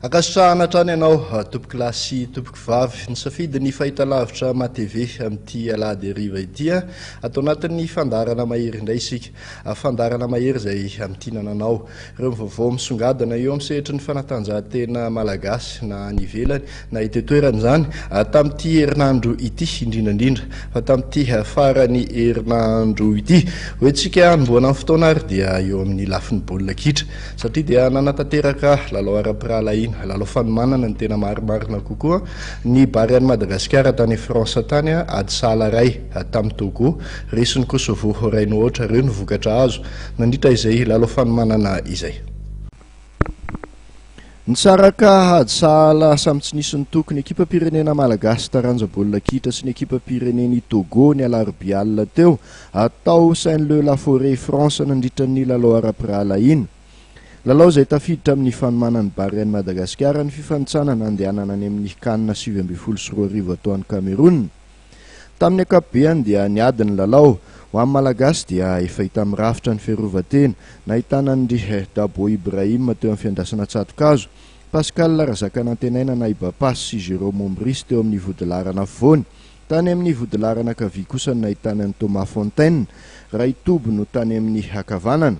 Ankasitrahana hatrany ianao tompokolahy sy tompokovavy nisafidy ny fahitalavitra MATV amin'ity alahady hariva ity. Ato anatin'ny fandaharana mahery indray isika. Fandaharana mahery izay hamintinana anao ireo vaovao misongadina eo amin'ny sehatry ny fanatanjahantena malagasy na any ivelany na eto an-toerana izany tamin'ity herinandro ity indrindra indrindra fa tamin'ity farany herinandro ity. Hoentsika hanombohana ny fotoana ary dia eo amin'ny lafiny baolina kitra. Satria dia nanatanteraka lalao ara-pirahalahiana, lalao fanomanana no tena marimarina kokoa, ny Barean'i Madagasikara tany France tany, ady sahala iray tamin'i Togo, resin'i Kosovo iray no aotra. Ireo no vokatra azo nandritra izay lalao fanomanana izay. Nisaraka ady sahala samy tsy nisy nitoky ny ekipam-pirenena malagasy taranja baolina kitra sy ny ekipam-pirenen'i Togo ny alarobia alina teo tao Saint-Leu-la-Forêt, France nandritra ny lalao ara-pirahalahiana. Lalao izay tafiditra amin'ny fanomanan'ny Barean'i Madagasikara ny fifanintsanana handehanana any amin'ny Can 2019 atao any Cameroun. Tamin'ny ankapobeany dia niady ny lalao. Ho an'ny Malagasy dia efa hita mirafitra ny fiarovan-tena, nahitana an-dry Dabo Ibrahim teo amin'ny fiandrasana tsato-kazo, Pascal Razakanantenaina na i Bapasy sy Jérôme Mombris teo amin'ny vodilaharana afovoany. Tany amin'ny vodilaharana ankavia kosa no nahitana an'i Thomas Fontaine, raha i Toby no tany amin'ny ankavanana.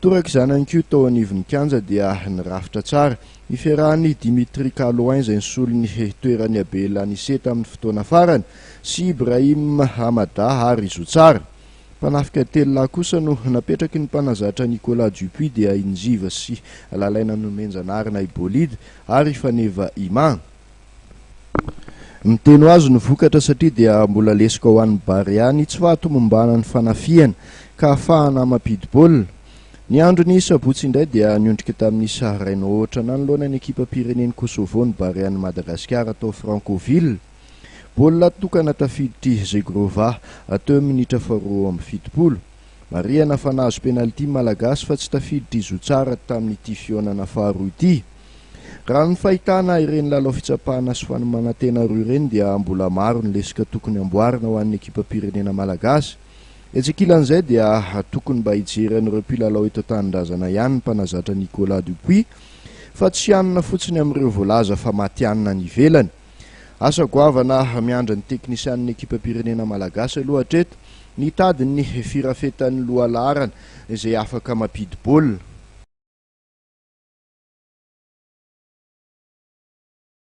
Toraka izany ihany koa tao anivon'ny kianja dia nirafitra tsara ny fiarahan'i Dimitri Caloin izay nisolo ny toeran'i Abel Anise tamin'ny fotoana farany sy Ibrahim Hamada ary Zotsara. Mpanafika telo lahy kosa no napetraky ny mpanazatra Nicolas Dupuis dia i Njiva sy Lalaina Nomenjanahary na i Bolida ary i Faneva Ima. Miteny ho azy ny vokatra satria dia mbola lesoka ho an'ny Barea ny tsy fahatomombanan'ny fanafihana ka ahafahana mampidi-baolina. Ny andron'ny sabotsy indray dia niondrika tamin'ny isa iray no aotra nanoloana ny ekipam-pirenen'i Kosovo ny Barean'i Madagasikara tao Francoville. Baolina tokana tafiditr'i Zhegrova teo amin'ny minitra faharoa amby fitopolo. Marihana fa nahazo penalty ny Malagasy fa tsy tafiditr'i Zotsara tamin'ity fihaonana faharoa ity. Raha ny fahitana ireny lalao fitsapana sy fanomanan-tena roa ireny dia mbola maro ny lesoka tokony hamboarina ho an'ny ekipam-pirenena malagasy. Etsy ankilan'izay dia tokony mba hijery an'ireo mpilalao eto an-tanindrazana ihany ny mpanazatra Nicolas Dupuis fa tsy hianina fotsiny amin'ireo voalaza fa matihanina any ivelany. Asa goavana miandry ny teknisianin'ny ekipam-pirenena malagasy aloha hatreto ny hitady ny firafetan'ny lohalaharana izay afaka mampidi-baolina.